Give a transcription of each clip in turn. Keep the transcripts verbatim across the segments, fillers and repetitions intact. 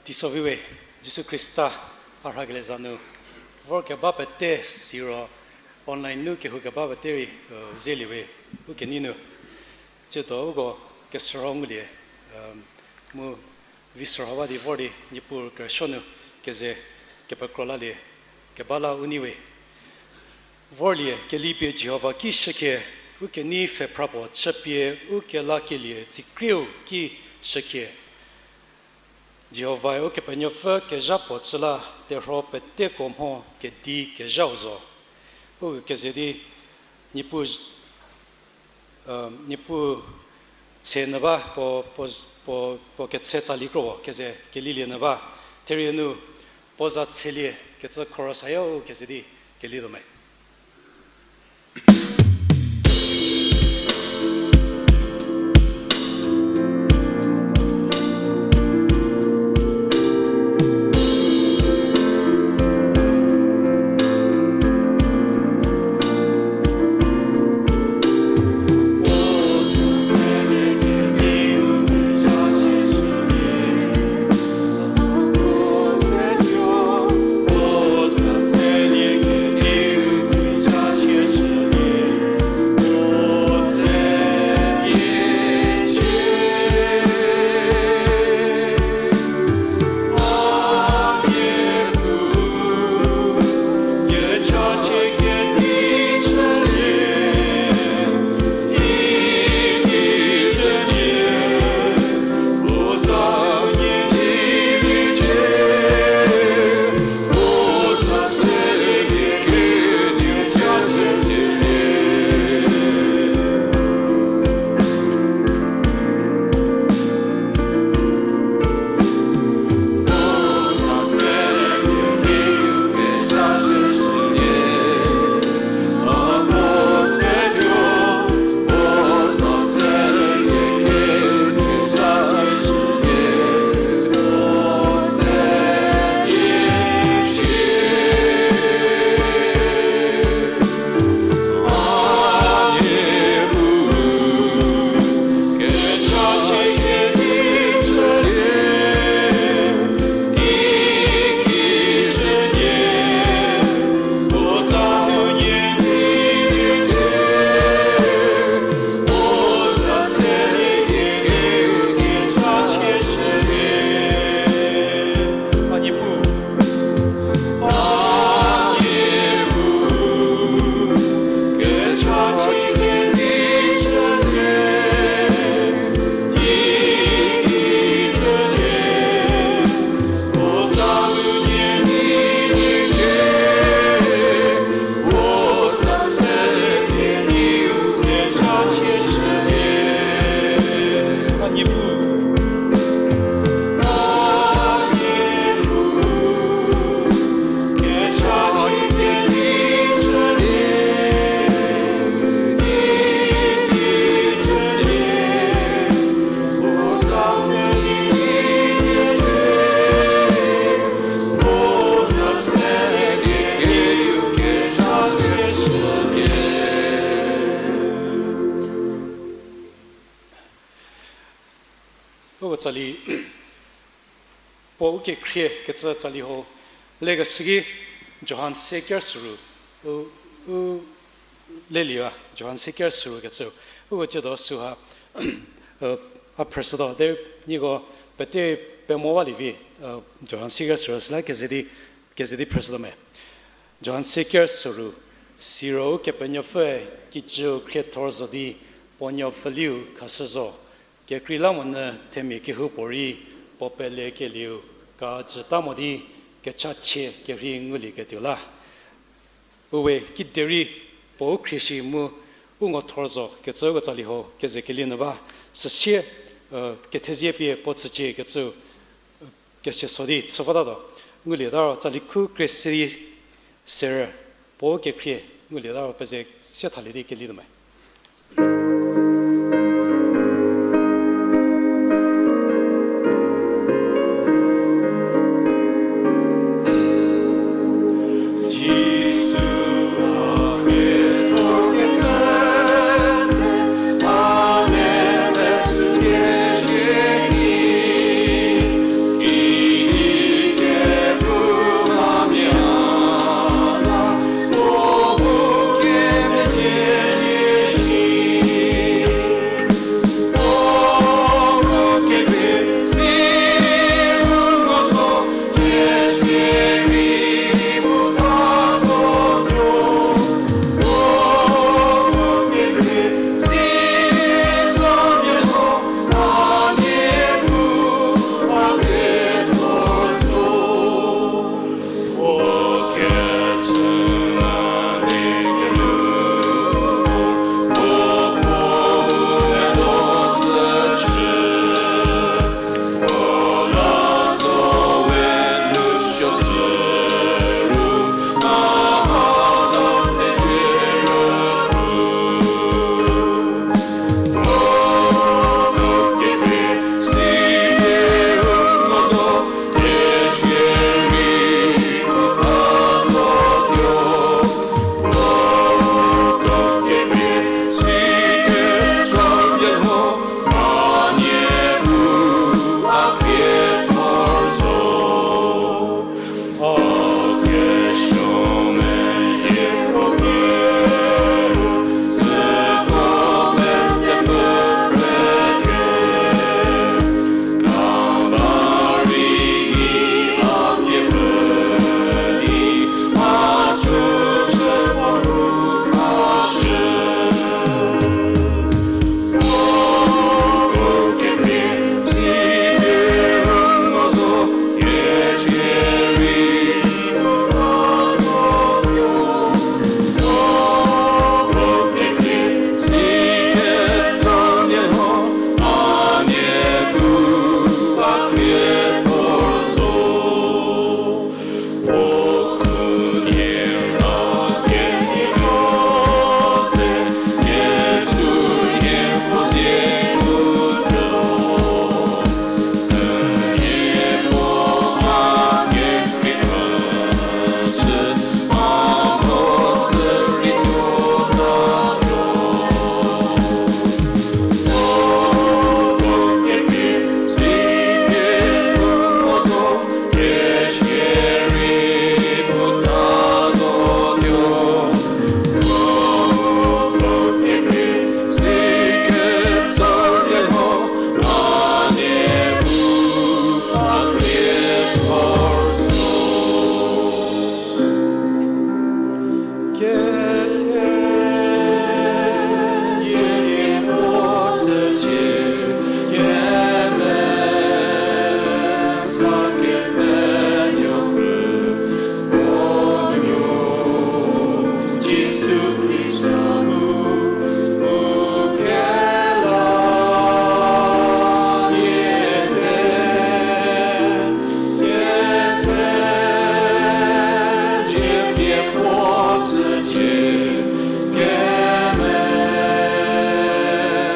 Teisovi we, Jisu Khrista a rhakelie za nu vorkeba pete siro online nu kehou keba pete rei, uh, zeliewe, u kenei nu. Tsiedo uko kesürho ngulie, um, mu vi sürho ba di vor di Niepuu kerüsuo nu keze kepekro lalie keba la u nei we. Vorlie, kelipie Jihova ki shükhie, u kenei pfhephra puo chüpie u kelakelie tsikrieu ki shükhie. Jihovae Ukepenuopfü kezha puo chü la terhuo peteko mho kedi kezhau zo. U keze di Niepuu, Niepuu tshe nyü ba, puo, puo, puo, puo ketse tsali kro keze kelilie nyü ba. Therie nu puo za tshelie kecü chorus hau keze di kelietuo me. Uko tsali, puo u kekhrie kecü tsali ho, lekeshü ki Johan se ker süru, u, u, leliya, Johan se ker süru kecü, uko tsiedo süha, a phrüshütuo, derei nieko pete pemowalie vi, Johan se ker süru süla keze di, keze di phrüshütuo me. Johan se ker süru, siro Ukepenuopfüe kijüu khriethor zo di, puo nuopfüliu khashü zo, kekreilamonyü themia kehoupuorei puo pelekelieu kajüta mo di kechachie kerhei ngulieketuo la. Uwe kiderei puo u khrie shi mu u ngo thor zo kecü uko tsali ho keze kelie nyü ba, süsie, kethezie pie puo tsücie kecü, keseso di chü votatuo. Ngulieta ro tsali khu kre se di serü, puo kekhrie, ngulieta ro peze sie thalie di kelietuo me.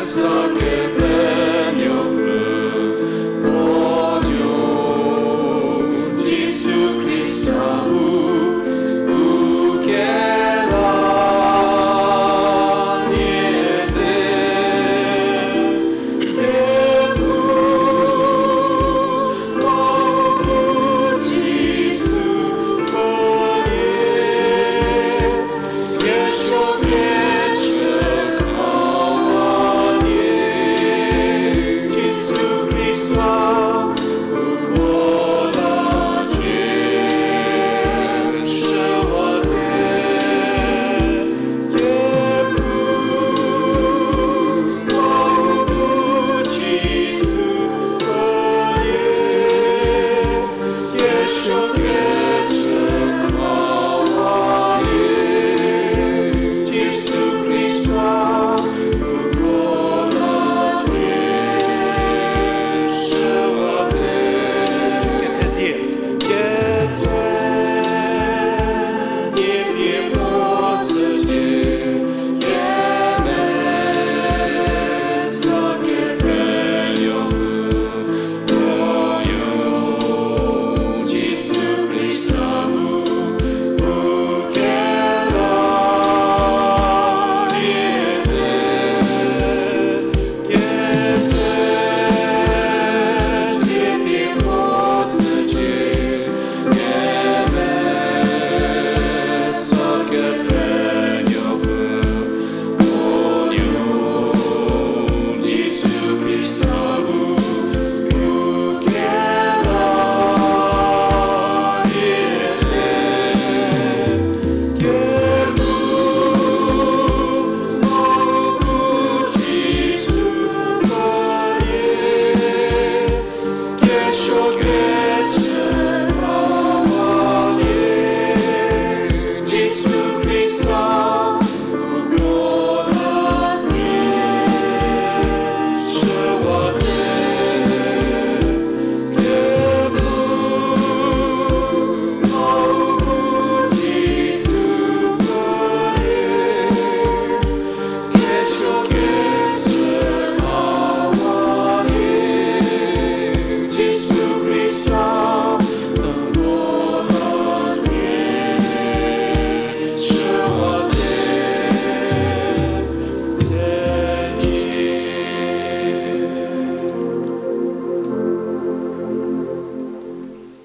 Sa kepenuopfü, puo nuo Jisu Khrista bu, u kela nie te, kepu, puo bu Jisu puo nie.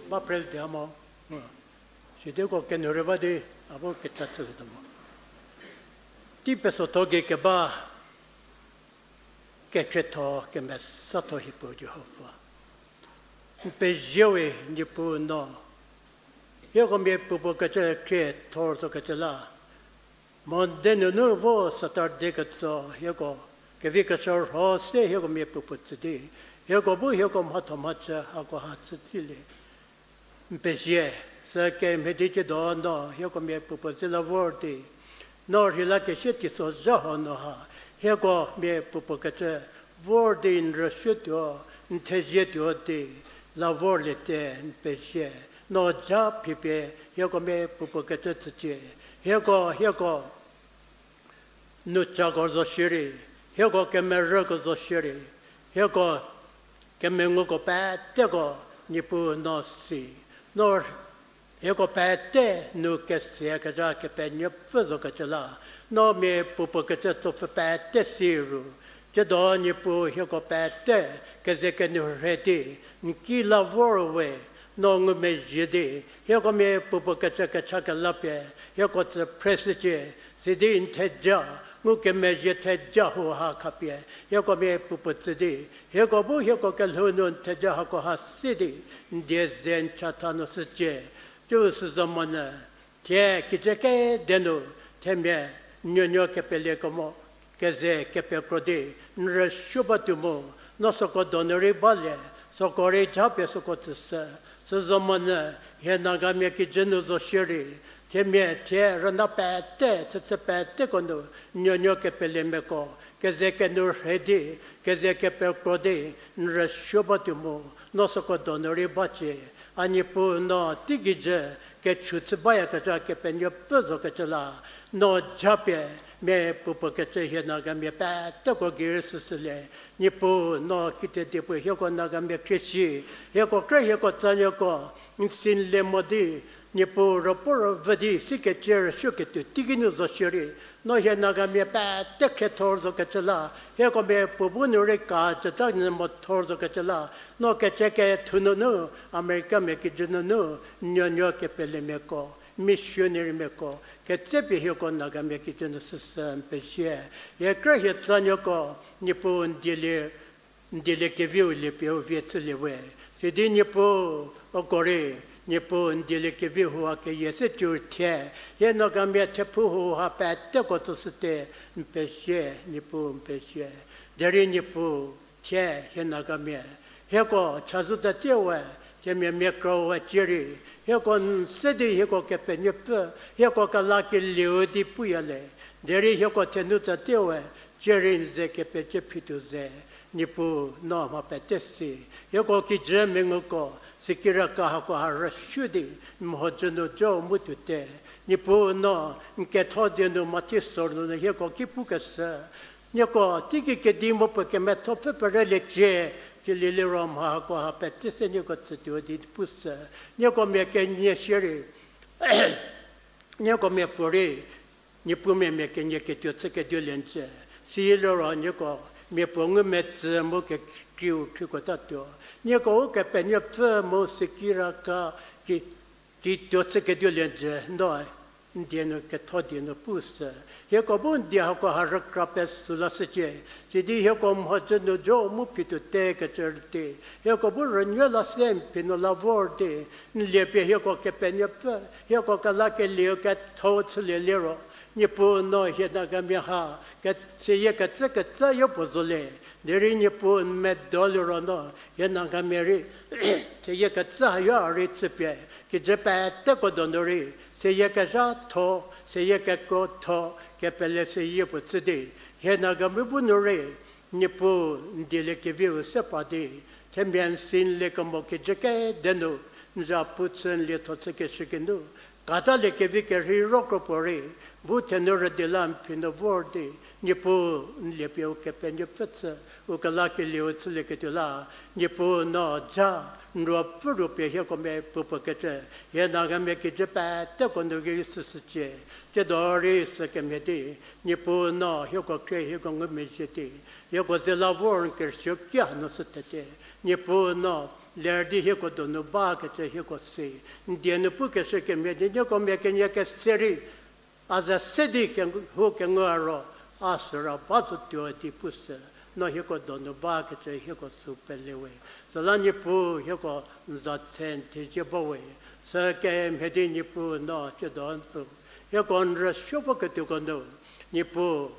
Ba prel te a mo. Sidi uko kenou rei ba di, a bu kecha chülietuo mo. Tei pesotho gei keba, kekhrietho kemesatho hie Puo Jihova. N pezie we Niepuu no. Hieko mia puopuo kecü khriethor zo kecü la. Monday nunu vo Saturday ketso hieko kevi kechü rho se hieko mia puopuo tsü di, hieko bu hieko mhatho mhachü hako ha chütsilie. N pezie, sü kemhie di ciedo no hieko mia puopuo tsü la vor di, no rheila kesie teisozha ho nu ha, hieko mia puopuo kecü vor di n rüsuotuo, n thezietuo di la vorliete. N pezie, no ja phipie hieko mia puopuo kecü tsücie. Hieko, hieko nu cako zo shierei, hieko kemerüko zo shierei, hieko kemenguko peteko Niepuu no si, no hieko pete nu kesia kezha Kepenuopfü zo kecü la, no mia puopuo kecü tsopfü pete si ru, ciedo Niepuu hieko pete keze kenou rhe di, n ki la vor we, no ngumezhie di, hieko mia puopuo kecü kecha kelapie hieko tsü phreshücie. Sidi n theja, ngukemezhie theja hau ha khapie hieko mia puopuo tsü di, hieko bu hieko kelhou nu n theja hako ha si di, n die ze n chatha nu shücie. Cü süzo monyü, thie kijü kede nu, themia n nuonuo kepelieko mo, keze kepekro di, n rüsuo batuo mu, no süko donu rei balie, süko rei japie süko tsüshü. Süzo monyü, hie Nagamia kijü nu zo shierei, themia thie rüna pete, thechü peteko nu, n nuonuo kepeliemiako keze kenou rhe di, keze kepekro di, n rüsuo batuo mu, no süko donu rei bacie. A Niepuu no teigei jü kechü chü bayakezha Kepenuopfü zo kecü la, no japie Mia puopuo kecü hie Nagamia peteko gei rei süsülie. Niepuu no kitiedie puo hieko Nagamia khrieshü, hieko krü hieko tsanuoko, n sünlie mo di, Niepuu rüpuo rüvü di sikecü rüsuoketuo teiki nu zo shierei, no hie Nagamia pete khriethor zokecü la, hieko mia puo bu nu rei ka cüta nyü mothor zokecü la, no kecü kethu nunu, Americamia kijü nunu, nuonuo kepelemiako, missionarymiako ketsepie hieko Nagamia kijü nu süsü n pezie. Hie krü hie tsanuoko, Niepuu n dieli, n dieliekeviu liepie u vie chülie we. Sidi Niepuu, uko rei, Niepuu n dieliekeviu hau keyie se cü thie, hie Nagamia thepfu hau ha peteko tsüshüte, n pezie, Niepuu n pezie. Derei Niepuu, thie hie Nagamia, hieko chazou tsatie we, themia mia kro we cierei, hieko n se di hieko Kepenuopfü, hieko kelakelieu di puya le, derei hieko thenu tsatie we, cierei n ze kepecie phituo ze, Niepuu no mha pete si, hieko kijü menguko, sikiraka hako ha rüsuo di, n mhodzü nu jo mu tuote, Niepuu no, n ketho die nu Mathi sor nunu hieko ki pukeshü, nieko teiki kedi mu puo kemethopfü pereliecie, silieliro mha hako ha pete se nieko tsütuo di pushü, nieko mia kenie shierei, nieko mia puorei, Niepuu mia mia kenie ketuo chükeduolie njü, silieliro nieko mia puo ngumetsü mu kekreiu khriekotatuo, nieko Ukepenuopfü mu sikiraka ki kituo chükeduolie njü no, n die nu ketho die nu pushü, hieko bu n die hako ha rükra pesü lashücie, sidi hieko mhodzü nu jo mu phituote kecü rüdi, hieko bu rünuo la se n phi nu la vor di, n liepie hieko Kepenuopfü, hieko kelakelieu ketho chülie liro, Niepuu no hie Nagamia ha, ke-, seyie kecü kecü yopuo zo le, derei Niepuu n medo liro no, hie Nagamia rei, seyie kecü hayo a rei chüpie, kijü peteko donu rei, seyie kezhatho, seyie kekuotho, kepele seyie puo chü di, hie Nagamia bu nu rei, Niepuu n dieliekeviu se pa di, themia n sünlie kemo kijü kede nu, n zhapu chü n lietho chükeshü kinu, katalie kevi kerhei ro kro puorei, bu thenu rüdi la n phi nu vor di, Niepuu n liepie Ukepenuopfü chü, u kelakelieu chülieketuo la, Niepuu no ja, n ruopfü ruopie hieko mia puopuo kecü, hie Nagamia kijü peteko nu gei rei süsücie, tsiedo rei sükemhie di, Niepuu no hieko khrie hieko ngumezhie di, hieko ze la vor n kerüsuo ki hanu shüthete, Niepuu no, ler di hieko donu bakecü hieko si, n die nu pukeshü kemhie di nieko mia kenie kese rei, a ze se di kehou kengu ro, a süra ba zotuo di pushü, no hieko donu bakecü hieko sü pele we. Süla Niepuu hieko n za tse n thezie ba we, sükemhie di Niepuu no tsiedo, hieko n rüsuo voketuoko nu, Niepuu,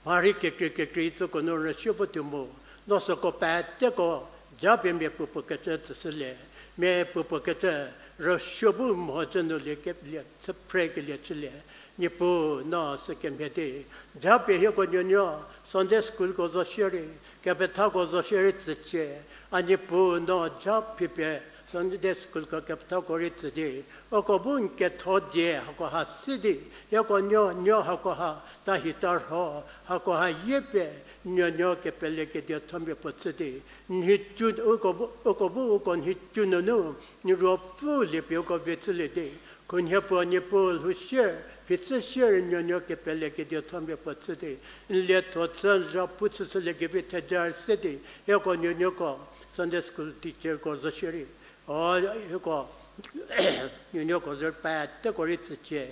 mharhi kekrei kekrei tsüko nu rüsuo votuo mu, no süko peteko japie mia puopuo kecü tsüshülie, mia puopuo kecü rüsuo bu mhodzü nu lie ke-, lie chüphrekelie chülie, Niepuu no sükemhie di, japie hieko nuonuo Sunday schoolko zo shierei, kepethako zo shierei tsücie, a Niepuu no ja phipie Sunday schoolko kepethako rei tsü di, uko bu n ketho die hako ha si di, hieko nuonuo hako ha tahi tarho, hako ha yie pie nuonuo kepele kediethomia puo chü di, nhicu uko bu, uko bu uko nhicu nunu, n ruopfü liepie uko vie chülie di, khunhie puo Niepuu lhou sie, phichü sie rei nuonuo kepele kediethomia puo chü di, n lietho chü n zhapu chüshüliekevi theja se di, hieko nuonuoko, Sunday school teacherko zo shierei, o, hieko nuonuoko zo peteko rei tsücie,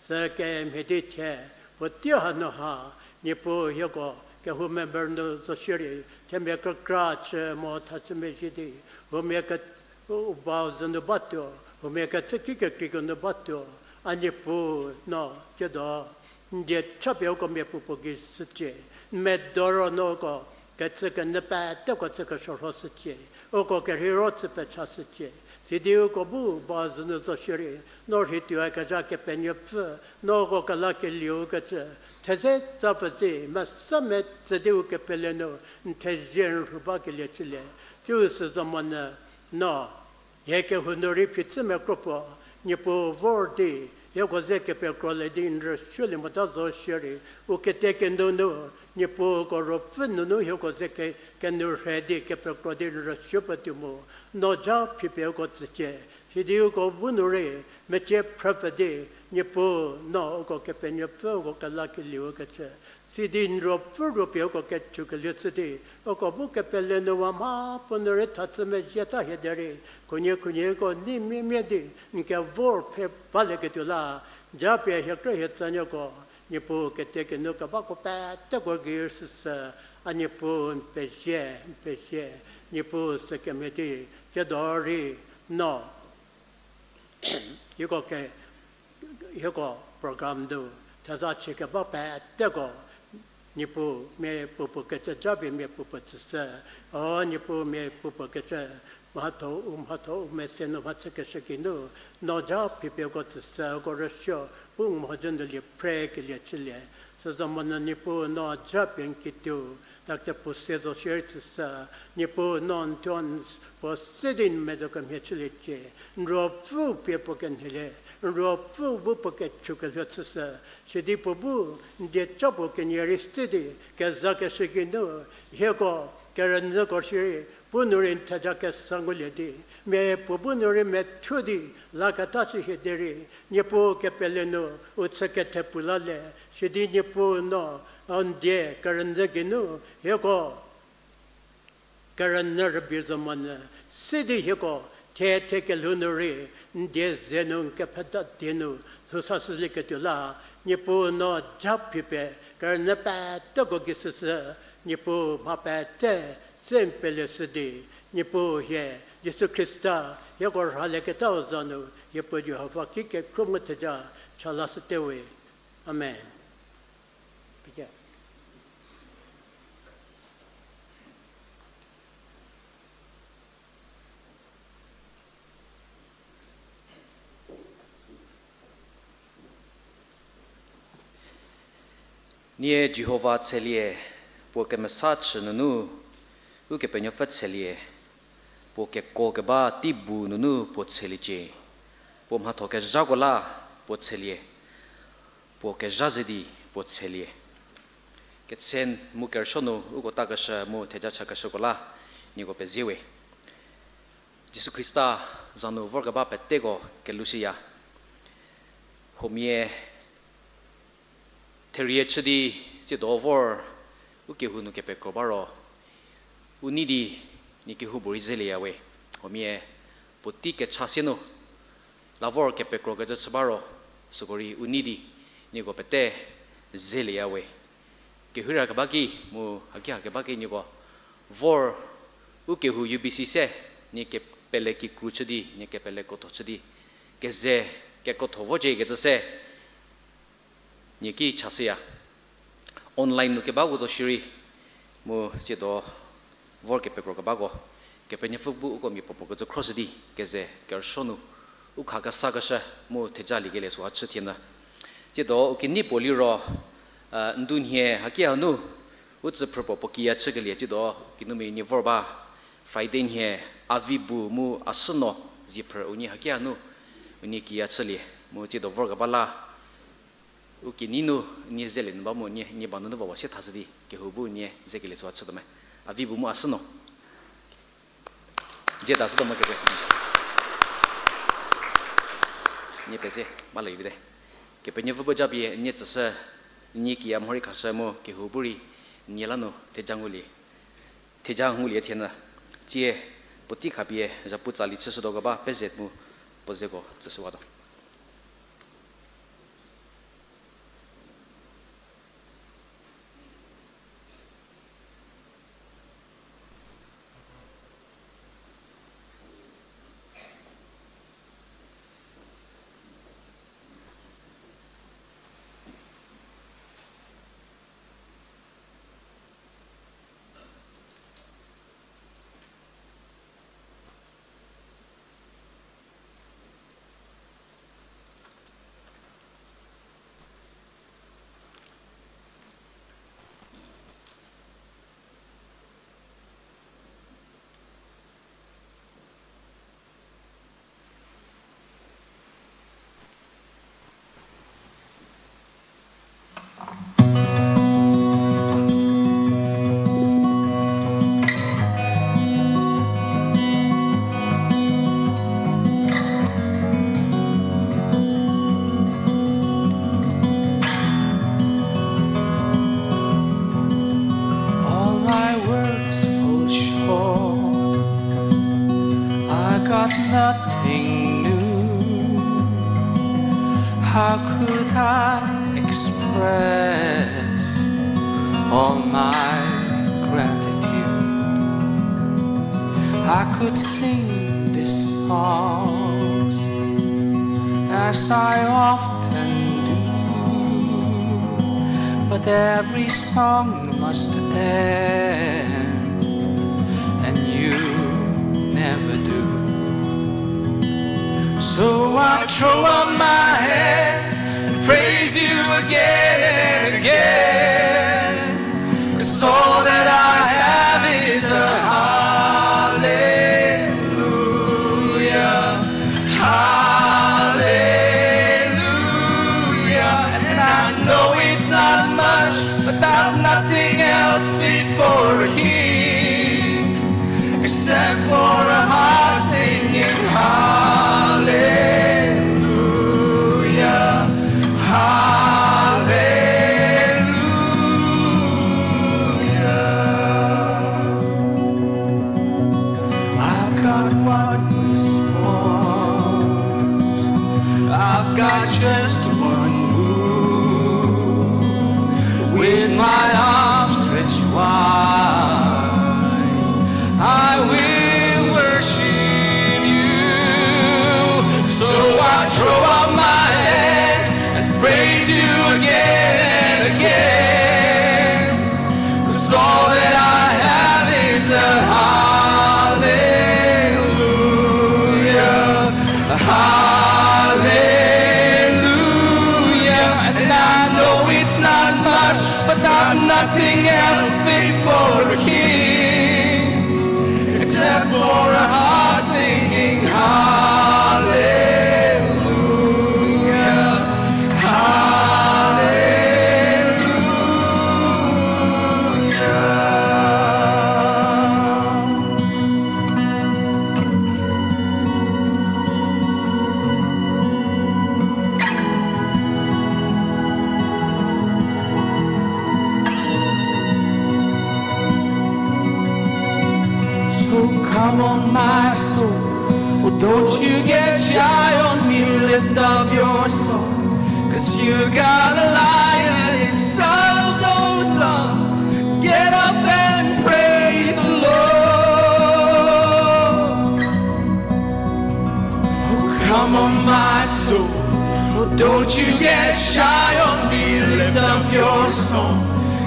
sükemhie di thie, puotei hanu ha, Niepuu hieko kehou member nu zo shierei, themia kekra chü mo thachü mezhie di, huomia ke-, u bau zü nu batuo, huomia kecü ki kekreiko nu batuo, a Niepuu no tsiedo, n die chapie uko mia puopuo gei shücie, n medo ro no uko kecü kenyü peteko chü kesuorho shücie, uko kerhei ro chü pecha shücie, sidi uko bu bau zü nu zo shierei, no rhei tuoyakezha Kepenuopfü, no uko kelakelieu kecü, theze tsa pfüzhü, mesa metsü di u kepele nu, n thezie n rhu bakelie chülie, tsiu sü zo monyü, no, hie kehou nu rei phichü mia kro puo, Niepuu vor di, Hieko ze kepekrolie di n rüsuolie mota zo shierei, u kete kenunu, Niepuu ko ruopfü nunu hieko ze ke, kenu rhe di kepekro di n rüsuo petuo mu, no ja phipie uko tsücie, sidi uko bu nu rei, mecie phrüpfü di, Niepuu no uko Kepenuopfü uko kelakelieu kechü, sidi n ruopfü ruopie uko kechu kelhou chü di, uko bu kepele nu wa mha puo nu rei thatsü mezhieta hie derei, khunhie khunhie uko nei miemie di, n kevor phe balieketuo la, japie hie krü hie tsanuoko, Niepuu kete kenu kebako peteko gei süsü, a Niepuu n pezie, n pezie, Niepuu sü kemhie di, tsiedo rei, no, hieko ke, hieko program du, theza chie keba peteko, Niepuu mia puopuo kecü japie mia puopuo tsüshü, o Niepuu mia puopuo kecü, mhatho u mhatho u mese nu mhachükeshü geinu, no ja phipieko tsüshü, uko rüsuo, bu n mhodzü nu lie phrekelie chülie. Süzo monyü Niepuu no japie n kituo, Doctor Puo se zo shierei tsüshü, Niepuu no n thuo n puo se di n medo kemhie chüliecie, n ruopfü pie puo kenhielie, n ruopfü bu puo kechu kelhou chüshü, sidi puo bu n dieca puo kenie rei se di kezakeshü geinu, hieko kerünyüko shierei, bu nu rei n theja kesa ngulie di, mia puo bu nu rei methuo di, laketa shi hie derei, Niepuu kepele nu, u chü kethepu la le, sidi Niepuu no, n die kerünyü geinu, hieko kerünyü rübei zo monyü, sidi hieko, thie thie kelhou nu rei, n die ze nu n kepheta die nu, lhou sashülieketuo la, Niepuu no ja phipie, kerünyü peteko gei süshü, Niepuu mha pete, se n peleshü di, Niepuu hie, Jisu Khrista, hieko rhalieketau za nu, hie puo Jihova ki kekhruo mu theja, cha lashüte we. Amen. Nie Jihova tshelie, puo kemesa chü nunu, Ukepenuopfü tshelie, puo kekuo keba tei bu nunu puo tsheliecie, puo mhatho kezhako la puo tshelie, puo kezha ze di puo tshelie. Ketse mu kerüsuo nu uko takeshü mu theja chakeshüko la, nieko pezie we. Jisu Khrista za nu vorkeba peteko kelushüya. Huomia therie chü di tsiedo vor u kehou nu kepekro ba ro, u nei di nie kehoupuorei zelieya we. Huomia puotei kecha sie nu la vor kepekro kecü chü ba ro, süko rei u nei di nieko pete zelieya we. Kehou ra keba ki mu haki ha keba ki nieko vor u kehou U B C se nie kepele kikru chü di, nie kepele krotho chü di, keze kekrotho vocie kecü se nie ki chashüya. Online nu kebako zo shierei, mu tsiedo vor kepekro kebako, Kepenuopfü bu uko mia puopuo kecü khroshü di, keze kerüsuo nu u kha kesakeshü mu theja liekelie süha chü thie nyü. Tsiedo u kinyi puo liro, a, ndunhie haki hanu u tsüphrü puo puo kiya chükelie tsiedo kinumia nie vor ba, Friday nhie Avibu mu Asüno zie phrü unie haki hanu unie kiya chülie mu tsiedo vorkeba la u kinyi nu nie zelie nu ba mu nie, nie ba nunu va wa sie thashü di kehou bu nie zekelie süha chütuo me. Avibu mu Asüno. Dzie da sütuo mo keze. Nie peze, ba lo ivite. Kepenuopfü bu japie nie tsüshü, nie kiya mhorei khashü mu kehou bu rei nie la nu theja ngulie. Theja ngulie thie nyü. Tsie puotei khapie zhapu tsali chüshütuo keba peze mu puo zeko tsüshüwatuo. But nothing new. How could I express all my gratitude? I could sing these songs as I often do, but every song must end, and you never do. So I throw up my hands and praise you again and again. 'Cause all that I have is a hallelujah, hallelujah. And I know it's not much, but I've nothing else fit for a king except for a heart singing hallelujah, hallelujah. I've got one response. I've got just one move. With my arms stretched wide, I will worship you. So I throw up my hands and praise you again and again. 'Cause all that I have is a hallelujah, hallelujah. And I know it's not much, but I've nothing else fit for a king except for a heart singing hallelujah, hallelujah. So come on, my soul, oh, don't you get shy on me, lift up your song, 'cause you got a lion inside of those lungs. Get up and praise the Lord. Oh, come on, my soul. Oh, don't you get shy on me. Lift up your song.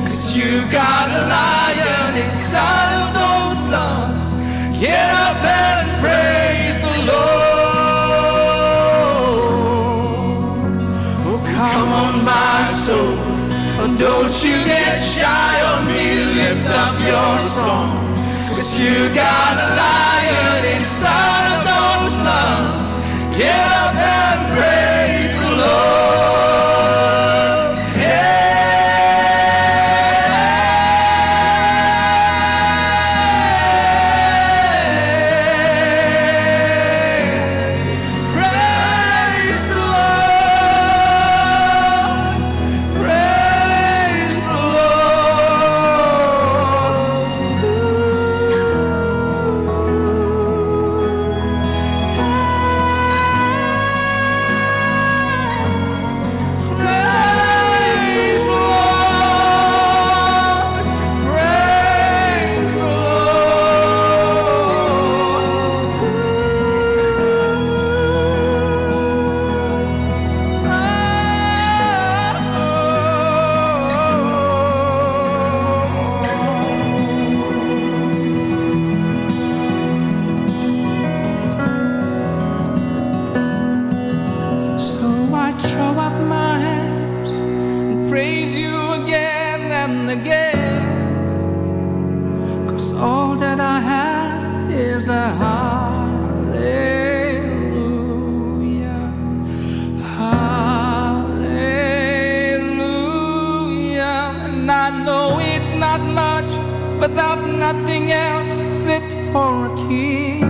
'Cause you got a lion inside of those lungs. Get up and praise the Lord. Oh, come on, my soul. Oh, don't you get shy on me. Lift up your song. 'Cause you got a lion inside of those lungs. Get up and praise the Lord. Hey, praise the Lord. Praise the Lord. Praise the Lord. Praise the Lord. So I throw up my hands and praise you again and again, 'cause all that I have is a hallelujah. Hallelujah. And I know it's not much, but I've nothing else fit for a king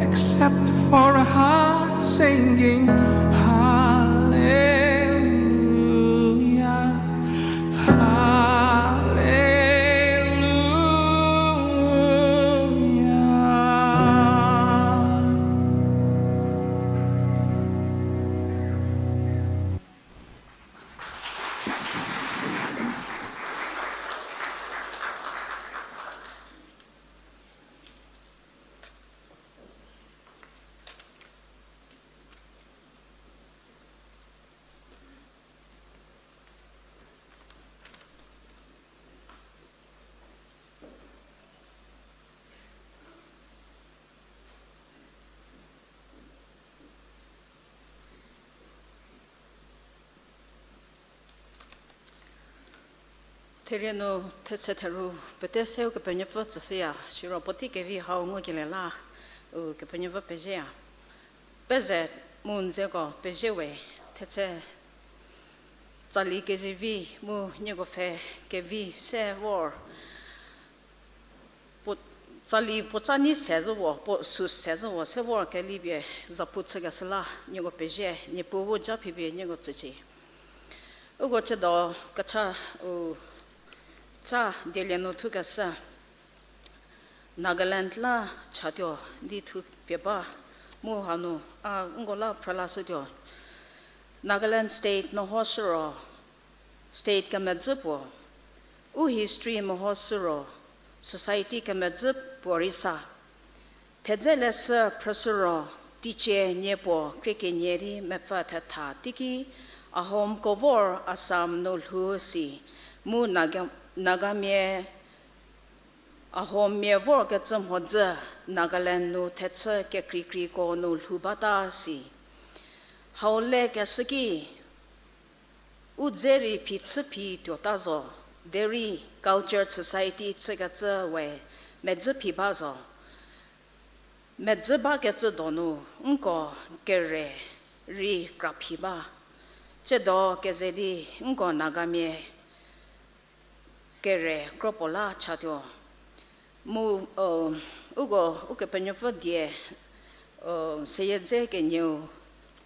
except for a heart singing hallelujah. Hallelujah. Therie nu thetse theru pete seu Kepenuopfü tsüshüya, siro puotei kevi hau ngukelie la, u Kepenuopfü pezieya. Peze mu n dzeko pezie we, thetse tsali kezivi mu nieko pfhe kevi se vor, puo, tsali puo tsa nyi se zhü vo, puo sü se zhü vo, se vor kelipie zapu chükeshü la nieko pezie, Niepuu bu ja phipie nieko tsücie. Uko chüdo kecha u cha dielie nu thukeshü Nagaland la chatuo di thupie ba mu hanu a nko la phrülashütuo. Nagaland state mehoshü ro state kemedzü puo, u history mehoshü ro society kemedzü puo rei sa. Thedze leshü phrüshü ro, teicie nie puo krie kenie di mepfü thetha teiki Ahomko vor Assam nu lhou si, mu Naga, Nagamia, Ahommia vorkecü mhodzü Nagaland nu thechü kekreikreiko nu lhou bata si. Hau lekeshü ki, u dze rei phichü phi tuota zo, derei culture society chükecü we medzü phi ba zo. Medzü bakecü donu nko kere rei kraphi ba. Tsiedo keze di nko Nagamia kere kropuo la chatuo. Mu, uko Ukepenuopfü die, seyie dze kenieu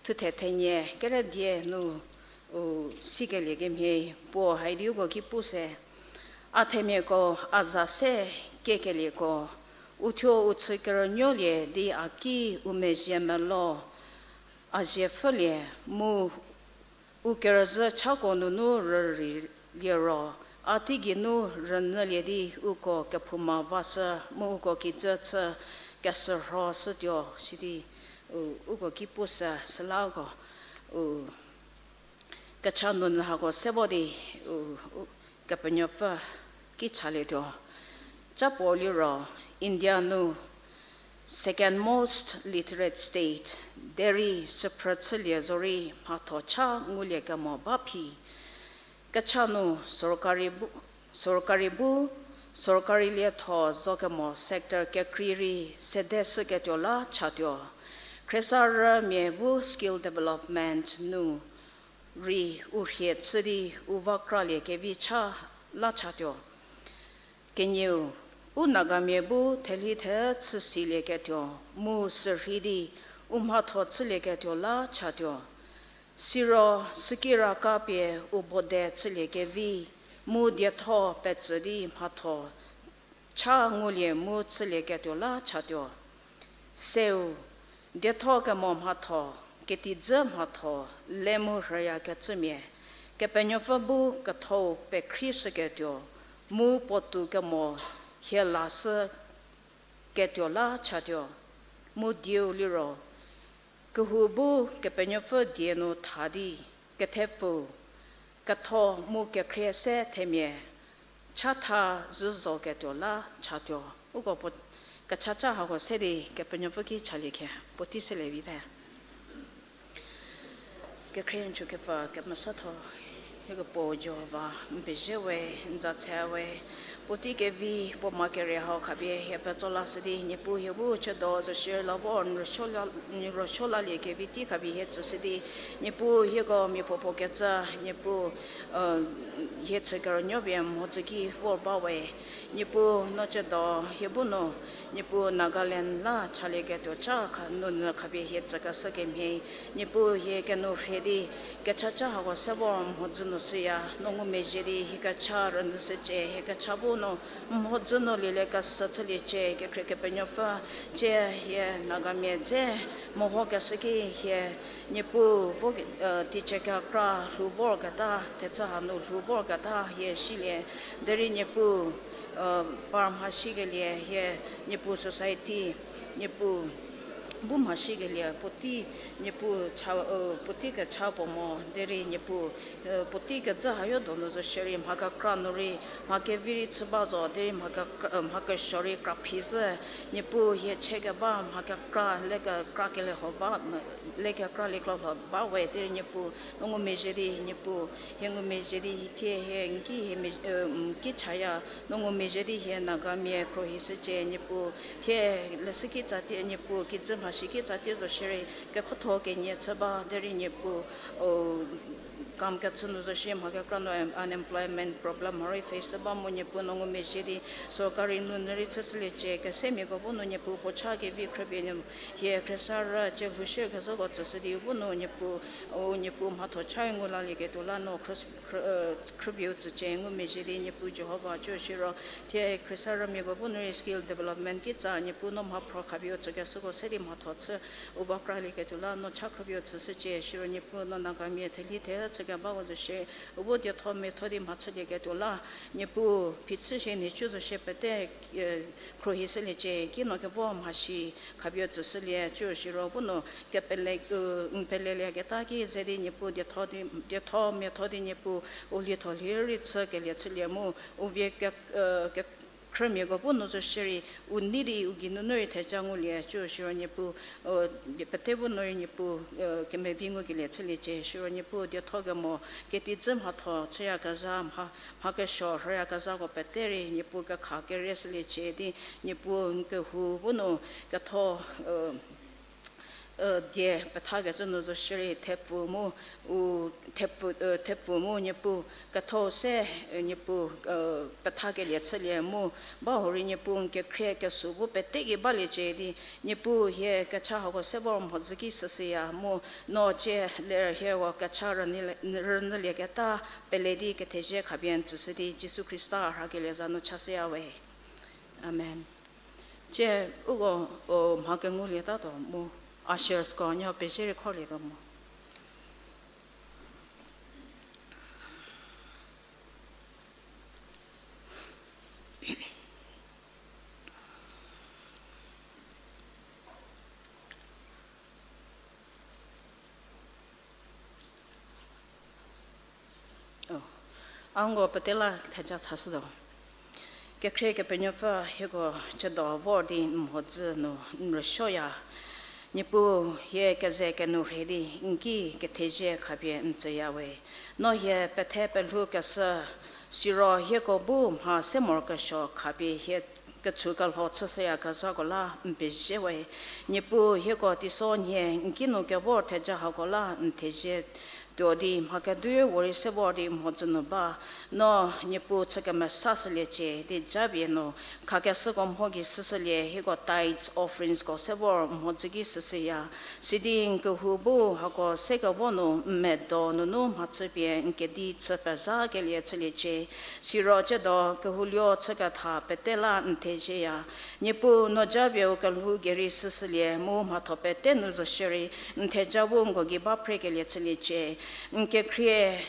thuthe thenie kere die nu, u sikelie kemhie puo hai di uko ki pu se. A themiako a za se kiekelieko, uthuo u chü kerünuolie di a ki u mezhie melo, a zie pfhülie mu u kerüzhü chako nunu rüreilie ro, a teigei nu rünyülie di uko kephouma vashü mu uko kijü chü keshürhoshütuo sidi, u, uko ki pu se süla uko, u, kecha nunyü hako se vo di, u, u, Kepenuopfü ki chalietuo. Cha puo liro, India nu second most literate state, derei süphrü chülie zorei mhatho cha ngulie kemo ba phi. Kecha nu sorkari bu, sorkari bu, sorkari lietho zo kemo sector kekrei rei sede shüketuo la chatuo. Khriesarümia bu skill development nu rei u rhie chü di u va kralie kevi cha la chatuo. Kenieu, u Nagamia bu thelhi the chü silieketuo, mu sürhei di u mhatho chülieketuo la chatuo. Siro sükira ka pie u bode chülie kevi, mu dietho petsü di mhatho cha ngulie mu chülieketuo la chatuo. Seu, dietho kemo mhatho, ketijü mhatho, le mu rhüyakecümia, Kepenuopfü bu kethou pekhrieshüketuo, mu puotou kemo hie lashü ketuo la chatuo, mu dieu liro, kehou bu Kepenuopfü die nu tha di, kethepfu, ketho mu kekhrie se themia, chatha zhü zoketuo la chatuo. Uko puo kechaca hako se di Kepenuopfü ki chalie khe, puotei selie vite. Kekhrie n chükepfü kemesatho, hieko puo Jihova, n pezie we, n za tse we, puotei kevi, puo ma kere hau khapie hie petso lashü di, Niepuu hie bu chüdo zo shie la vor, n rüsuo la, n rüsuo lalie kevi tei khapie hie tsüshü di, Niepuu hieko mia puopuo kecü, Niepuu, hie chü kerünuopie mhodzü ki vor ba we, Niepuu no chüdo hie bu nu, Niepuu Nagaland la chalieketuo cha kha nunyü khapie hie tsükeshü kemhie, Niepuu hie kenu rhie di, kechaca hako se vor mhodzü nu shüya, no ngumezhie di hie kecha rünyüshücie, hie kecha bu nu mhodzü nu lieliekeshü chüliecie, kekhrie Kepenuopfü, tsie hie Nagamia dze mehokeshü ki hie Niepuu vo, teicie kekra lhou vorketa, thechü hanu lhou vorketa hie silie, derei Niepuu, par mhasikelie hie Niepuu society, Niepuu bu mhasikelie puotei, Niepuu cha, puotei kecha puo mo derei Niepuu, puotei kejü hayo donu zo shierei mha kekra nu rei, mha kevi rei chü ba zo derei mha ke, mha kesuo rei kraphi zhü, Niepuu hie chekeba mha kekra le kekra kelie ho ba, le kekra liekelho ba we derei Niepuu no ngumezhie di Niepuu, hie ngumezhie di hie thie hie n ki hie n ki chaya, no ngumezhie di hie Nagamia khruohishücie Niepuu, thie leshüki tsatie Niepuu kijü mhasiki tsatie zo shierei kekhotho kenie chü ba derei Niepuu, kam kechü nu zo shie mha kekra nu unemployment problem mharei face ba mu Niepuu no ngumezhie di, sorkari nu nurei chüshüliecie kesemiako bu nu Niepuu puo cha kevi khrüpie nu hie khriesarü cie lhoushie kezhüko tsüshü di bu nu Niepuu, u Niepuu mhatho cha ngu lalieketuo la no khrü, khrü, khrüpie u tsücie ngumezhie di Niepuu Jihova cü siro, thie khriesarümiako bu nurei skill development kitsa Niepuu no mhaphro khapie u tsükeshüko se di mhatho chü u ba kralieketuo la no cha khrüpie u tsüshücie siro Niepuu no Nagamia theli the chükebako zo shie, u bu dietho metho di mhachülieketuo la, Niepuu phichü shie nhicu zo shie pete khruohishüliecie kino kevo mhasi khapie u tsüshülie cü siro bu nu kepele, n pelelieketa ki ze di Niepuu dietho di, dietho metho di Niepuu u lietho lhie rei chükelie chülie mu, u vie ke, kekhrümiako bu nu zo shierei, u nei di u geinunu rei theja ngulie cü siro Niepuu, pete bu nu rei Niepuu, kemevi ngukelie chüliecie siro Niepuu dietho kemo, ketijü mhatho chüyakezha, mha, mha kesuo rhüyakezhako pete rei Niepuu kekha kerieshüliecie di, Niepuu n kehou bu nu ketho die pethakecü nu zo shierei thepfu mu, u, thepfu, thepfu mu Niepuu ketho se, Niepuu, pethakelie chülie mu, ba hurei Niepuu n kekhrie kesü bu pete ki baliecie di, Niepuu hie kecha hako se vor mhodzü ki süshüya mu, no cie ler hieko kecha rünyülieketa pele di kethezie khapie n tsüshü di Jisu Khrista rhakelie za nu chashüya we. Amen. Cie uko, mha kengulietatuo mu, ushersko nuo pezie rei khorlietuo mu. A nko pete la theja chashütuo. Kekhrie Kepenuopfü hieko chüdo vor di n mhodzü nu n rüsuoya. Niepuu hie keze kenu rhei di n ki kethezie khapie n tsüya we. No hie pethe pelhoukeshü, siro hieko bu mha se morokesuo khapie hie kechu kelho chüshüyakezhako la n pezie we. Niepuu hieko teisonhie n kinu kevor theja hako la n thezie tuo di mha kedu-e puorei se vor di mhodzü nu ba, no Niepuu chü kemesashüliecie di japie nu khakeshüko mho gei süshülie hieko tithes, offeringsko se vor mhodzü ki süshüya. Sidi n kehou bu hako se kevo nu n medo nunu mhachüpie n kedi chü pezakelie chüliecie. Siro chüdo kehoulie chüketha pete la n thezieya. Niepuu no japie u kelhou gei rei süshülie mu mhatho pete nu zo shierei n theja bu nko gei ba phrekelie chüliecie. N kekhrie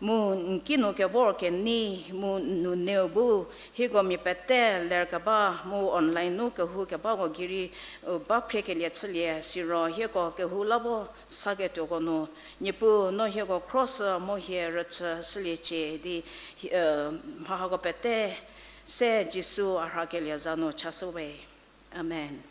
mu n kinu kevor kenei mu n nuneu bu hieko mia pete lerkeba mu online nu kehou kebako gei rei, u ba phrekelie chülie siro hieko kehou la vo saketuoko nu, Niepuu no hieko khroshü mu hie rüchü shüliecie di, mha hako pete se Jisu a rhakelie za nu chashü we. Amen.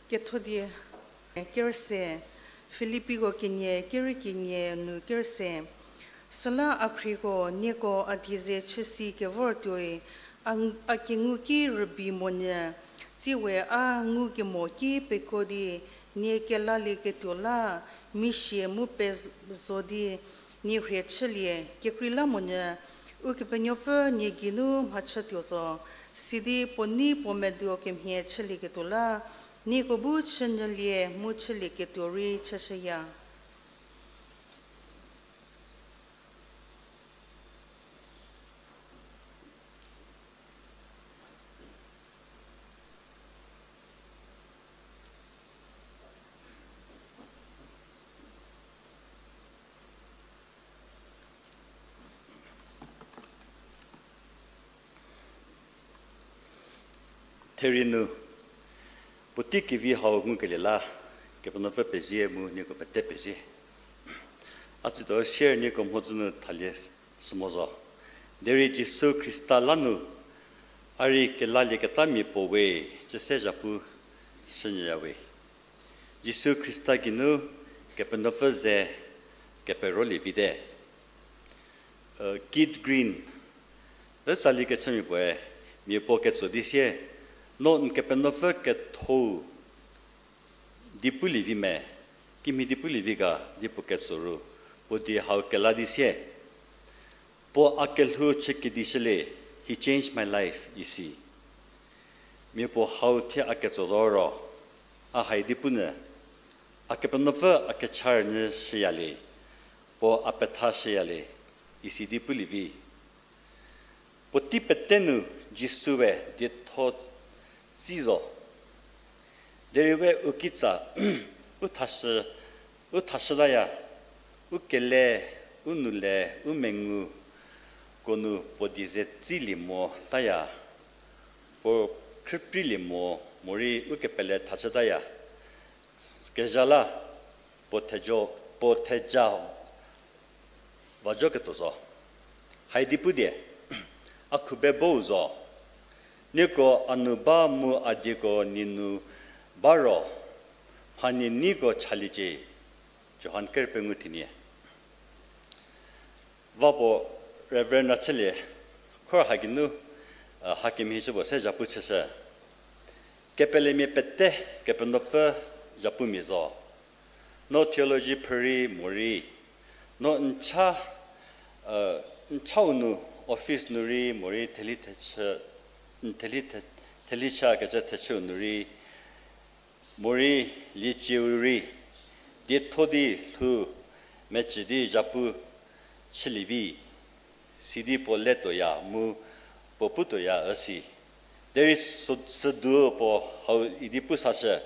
Kethodie kerüse, Filipiko kenie, kerü kenie nu kerüse. Süla a khrieko, nieko a die ze chüsi kevortuoi, a, a kengu ki rübei monyü, tsiewe a ngukemo ki peko di, nie kelalieketuo la, misie mu pezo di, nie rhie chülie, kekreilamonyü, Ukepenuopfü nie geinu mhachütuo zo, sidi puo nei puo medo kemhie chülieketuo la, nieko bu chünyülie mu chülieketuo rei chüshüya. Therie nu, puotei kevi hau ngukelie la, Kepenuopfü pezie mu nieko pete pezie. A tsiedo sier nieko mhodzü nu thalie sü mo zo. Derei Jisu Khrista la nu, a rei kelalieketa mia puo we, cüse zhapu shünyüya we. Jisu Khrista geinu Kepenuopfü ze keperolie vite. Keith Green, ütsali kechümia puoe, mia puo ketso di sie, no n Kepenuopfü ketho-u di pulie vi me, kimhie di pulie vi ga di puo ketso ru, puo die hau kela di sie. Puo a kelhou chü kedishülie, he changed my life, isi. Mia puo hau thie a ketso zo ro, a hai di pu nyü, a Kepenuopfü a kecha rünyü shüyalie, puo a petha shüyalie, isi di pulie vi. Puotei pete nu Jisue dietho tsi zo. Derei we u kitsa, u thashü, u thashütaya, u kele, u noule, u mengu, ko nu puo die ze tsilie mo taya, puo khrüpreilie mo, morei u kepele thachütaya. Kezha la, puo thejo, puo theja vajo ketuo zo. Hai di pu die, a khube bou zo. Nieko a nu ba mu a dieko nie nu ba ro, mhanie neiko chaliecie. Johan ker pengou thenie. Va puo Reverend Rachülie, khor hageinu, hakemhie chü puo se zhapu chüshü. Kepelemia pete Kepenuopfü zhapumia zo. No theology phrü rei morei, no n cha, n chau nu, office nu rei morei, theli thechü, n theli the, theli chakecü thechüu nu rei, morei liecieu rei, dietho di lhou mecü di zhapu chülie vi, sidi puo letuoya mu puo putuoya üsi. Derei sü, südu puo hau idi pu sashü.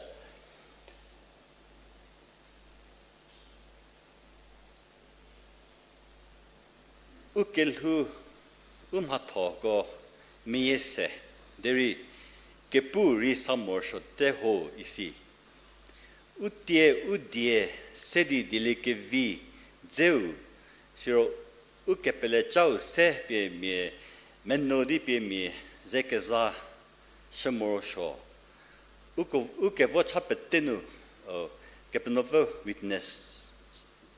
U kelhou, u mhathoko meyie se, derei kepu rei sa morosuote ho isi. U tie u die se di dieliekevi dzeu, siro u kepelecau se pie mia, meno di pie mia, ze keza shü morosuo. Uko, u kevo cha pete nu, Kepenuopfü witness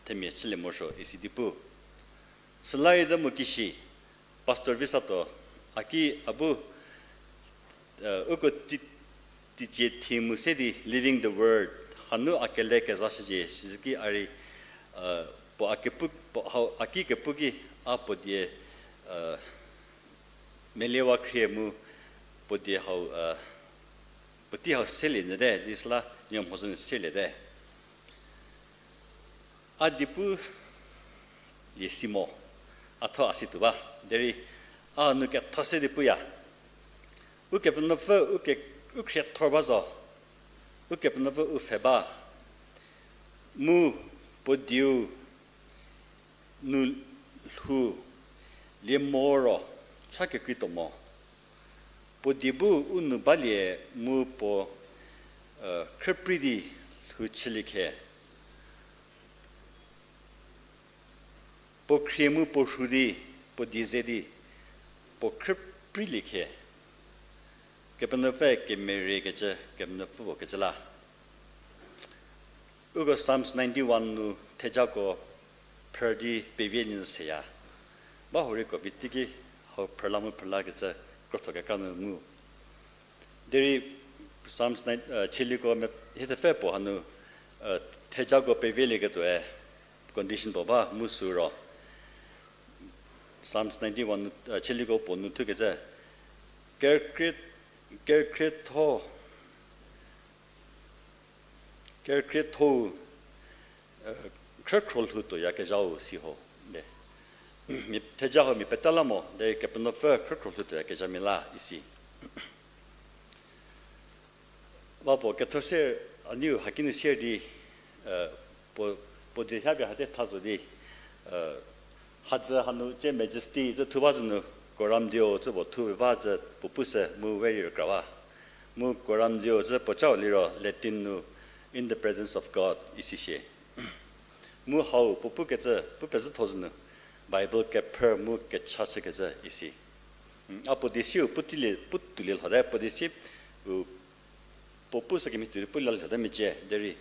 themia chülie morosuo isi di pu. Süla rei de mo kishi, Pastor Visato, a ki a bu, uko ti, teicie theme se di Living the Word, hanu a kele kezashücie, sizüki a rei, puo a kepu, puo hau, a ki kepu ki, a puo die, meliewa khrie mu, puo die hau, puotei hau selie nyüte, di süla, nieko mhodzü nu selie te. A diepu lie si mo, a tho a si tuo ba, derei a nu ketho se di puya. Ukepenuopfü, u ke, u khriethor ba zo, Ukepenuopfü u pfhe ba, mu puo dieu nu lhou lie mo ro cha kekreituo mo. Puo die bu u nu balie mu puo, khrüprei di lhou chülie khe. Puo khrie mu puo rhu di, puo die ze di, puo khrüpreilie khe. Kepenuopfü kemeriekecü, Kepenuopfü puo kecü la. Uko Psalms ninety-one nu thejako phrü di pevie nyü seya. Ba hurei covid teiki hau phrüla mu phrülakecü krotho kekra nu ngu. Derei Psalms nine, uh, Chieliko me-, hiethepfü puo hanu, uh, thejako pevielieketuoe condition puo ba mu süro. Psalms ninety-one, uh, Chieliko puo nu thukecü, kerkrie-, kerkrietho, kerkrietho-u, uh, khrükhro lhou tuoyakezhau siho. De. Mia theja hau mia pete la mo, derei Kepenuopfü khrükhro lhou tuoyakezhamia la isi. Va puo ketho se, a niu haki nu sier di, eh, puo, puo dzie hapie hate tha zo di, eh, hadzü hanu cie majesty zü thu ba zü nu, coram deo zü puo thu ba zü puo pushü mu we rei rükra ba. Mu coram deo zü puo cau liro Latin nu in the presence of God isi shie. Mu hau puo pukecü, pu pezhütho zü nu, Bible kephrü mu kecha chükecü isi. Mm, a puo di siu pu tsolie, pu tuolie lhote, puo di si, u, puo pushü kemhie tuo di pu la lhote mecie, derei,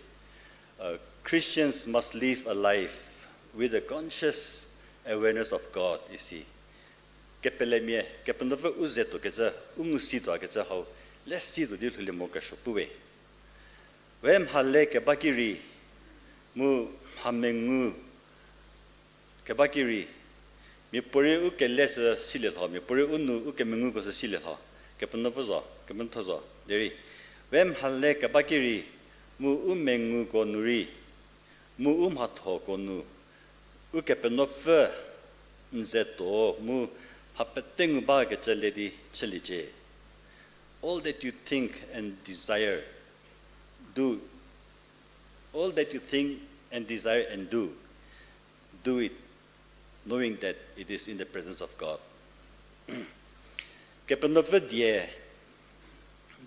uh, Christians must live a life with a conscious awareness of God isi. Kepelemia, Kepenuopfü u ze tuokecü, u ngu si tuokecü hau, le si tuo di lhoulie mo kesuo pu we. We mhale keba ki rei, mu mhamengu keba ki rei, miapuorei u kele sü silie lho, miapuorei u nu u kemenguko sü silie lho, Kepenuopfü zo, Kepenuopfü zo, derei, we mhale keba ki rei, mu u menguko nu rei, mu u mhathoko nu, Ukepenuopfü n ze tuo mu mha pete ngu bakecü le di chüliecie. All that you think and desire, do. All that you think and desire and do, do it, knowing that it is in the presence of God. Kepenuopfü die,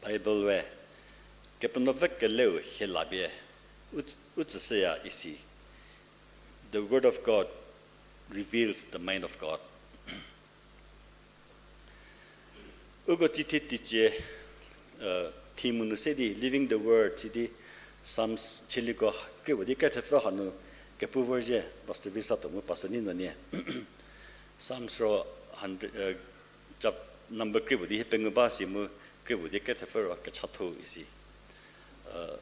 Bible we, Kepenuopfü keleu hie la pie, u, u tsüshüya isi. The word of God reveals the mind of God. Uko tsiethie teicie, uh, theme nu se di, Living the Word, sidi Psalms Chieliko krie puo di kethepfü hanu kepu vorzhie, Pastor Visato mu Pastor Nino nie. Psalms ro hundred, uh, chap-, number krie puo di hie pengou ba si mu krie puo di kethepfü ro kechatho isi. Uh,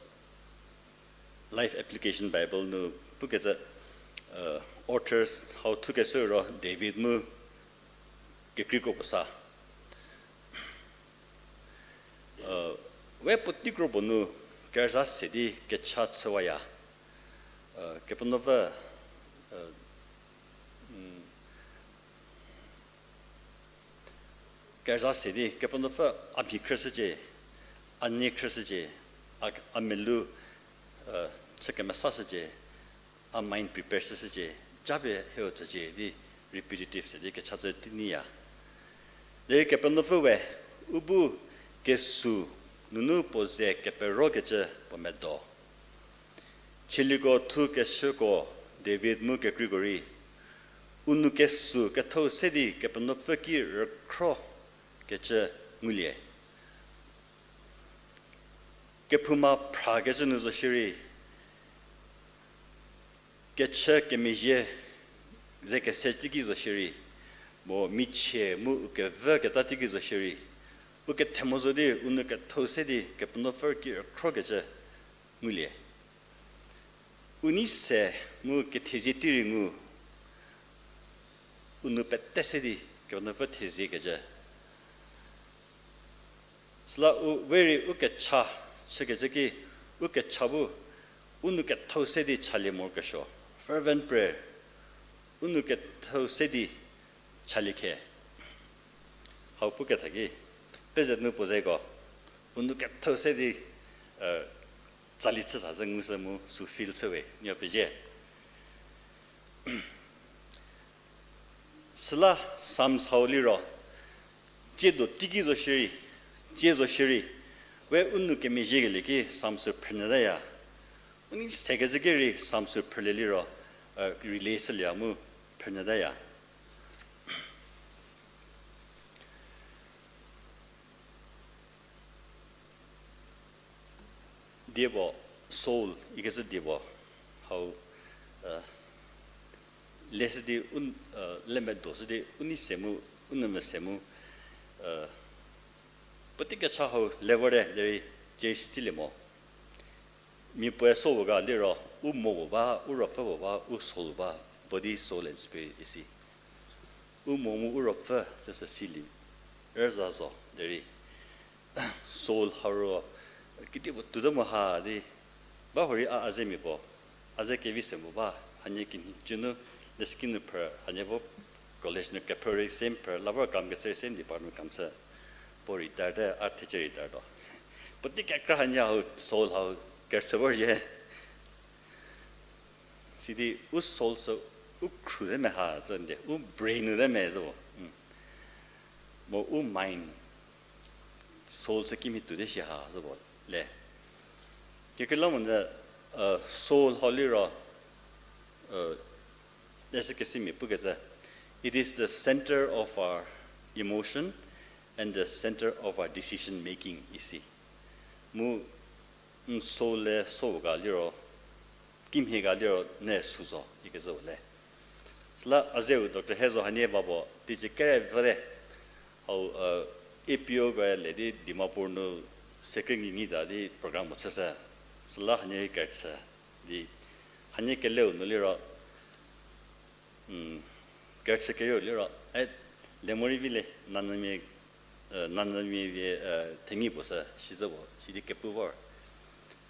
Life Application Bible nu pukecü, uh, authors hau thukeshü ro David mu kekreiko puo sa. Uh, we puotei kro puo nu kezha se di kecha chüwaya. Uh, Kepenuopfü, uh, mm, kezha se di Kepenuopfü a mhi khrüshücie, a nie khrüshücie, a, a melou, uh, chü kemesashücie, a mind prepare shüshücie, japie hieu tsücie di repetitive se di kecha chü tei nyiya. Derei Kepenuopfü we, u bu kesu nunu puo ze keperokecü puo medo. Chieliko thukeshüko David mu kekreiko rei, u nou kesu kethou se di Kepenuopfü ki rükhro kecü ngulie. Kephouma phrakecü nu zo shierei, kechü kemezhie ze kese teiki zo shierei, mo michie mu u kevü keta teiki zo shierei, u kethemo zo di u nou kethou se di Kepenuopfü ki rükhrokecü ngulie. U nei se mu kethezie tei rei ngu, u nou pete se di Kepenuopfü theziekecü. Süla u we rei u kecha chükecü ki, u kecha bu u nou kethou se di chalie morokesuo, fervent prayer, u nou kethou se di chalie khe. Hau puketha ki, peze nu puo zeko, u nou kethou se di, eh, tsali chütha zü ngushü mu sü feel chüwe, nuo pezie. Süla Psalms hau liro, tsiedo teiki zo shierei, tsie zo shierei, we u nou kemezhiekelie ki Psalms phrünyütaya. U nei sekecü ki rei Psalms phrülie liro, eh, relay shülie mu phrünyütaya. Diepuo, soul ikecü diepuo, Hau, lesü di, le medo sü di, u nei se mu, u nou mese mu, puotei kecha hau le vorte derei, cieshi tsilie mo. Mia puoe soul ga liro, u mo puo ba, u ruopfü puo ba, u soul ba, body, soul and spirit isi. U mo mu u ruopfü cüsü sili rüza zo derei, soul hau ro, kedipuo tuote mo ha di, ba hurei a, a zemia puo, a ze kevi se mo ba, hanie kinhicü nu, leshüki nu phrü, hanie vo college nu kephrü rei same phrü, la vor kam kechü rei same department kam chü, puo retire te, a thecie retire tuo. Puotei kekra hanie hau soul hau kerüchü vorzhie. Sidi u soul sü u khru te me ha zü nde, u brain nu te me zü bo. Mu u mind, soul sü kimhie tuote shi ha zü bo le. Kekreilamonyü, soul hau liro, lesü kesimia pukecü, it is the center of our emotion and the center of our decision making isi. Mu n soul le soul ga liro, kimhie ga liro ne sü zo ikecü le. Süla a zeu Doctor Hezo hanie va puo teicie kere vüte. Hau, APO ko le di Dimapur nu second ngi ngi ta di program puo chüshü. Süla hanie rei kerüchü di, hanie keleu nu liro, kerüchü kerieu liro, e, le morei vi le, nanyümia, nanyümia vie, thengi puo sü sizü puo sidi kepu vor.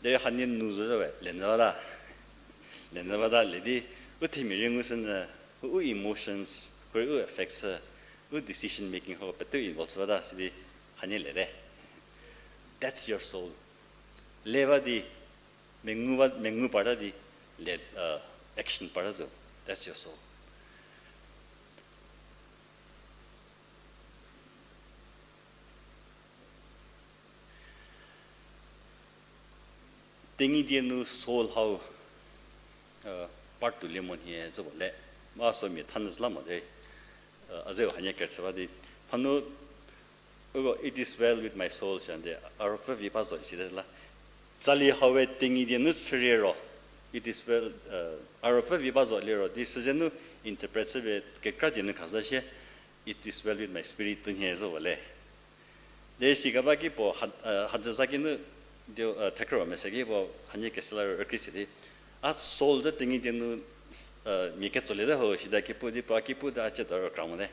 Derei hanie nu zo zü we lenyü bata, lenyü bata le di, u themia rei ngushünyü, u emotions ko rei u affect shü, u decision making hako pete involve chü bata sidi hanie le te. That's your soul. Le ba di, mengu ba, mengu parta di, le, action parta zo. That's your soul. Tenyidie nu soul hau, part tuolie mo nhie zü puo le, a so mia thanyü zü la mo de, a zeu hanie kerüchü ba di, phanu, uko it is well with my soul shande, a ruopfü vi ba zo isi te la. Tsali haue Tenyidie nu chürie ro, it is well, a ruopfü vi ba zo liro di süze nu interpret chüpie kekra die nu khazü shie, it is well with my spirit tu nhie zü puo le. Derei sikeba ki puo, ha, hadzü za ki nu, di, thekrü mese ki puo hanie kese la rükrie se di, a soul zü Tenyidie nu, mia ketsoliete ho sita ki pu di puo a ki pu di a ciedo rükra mote.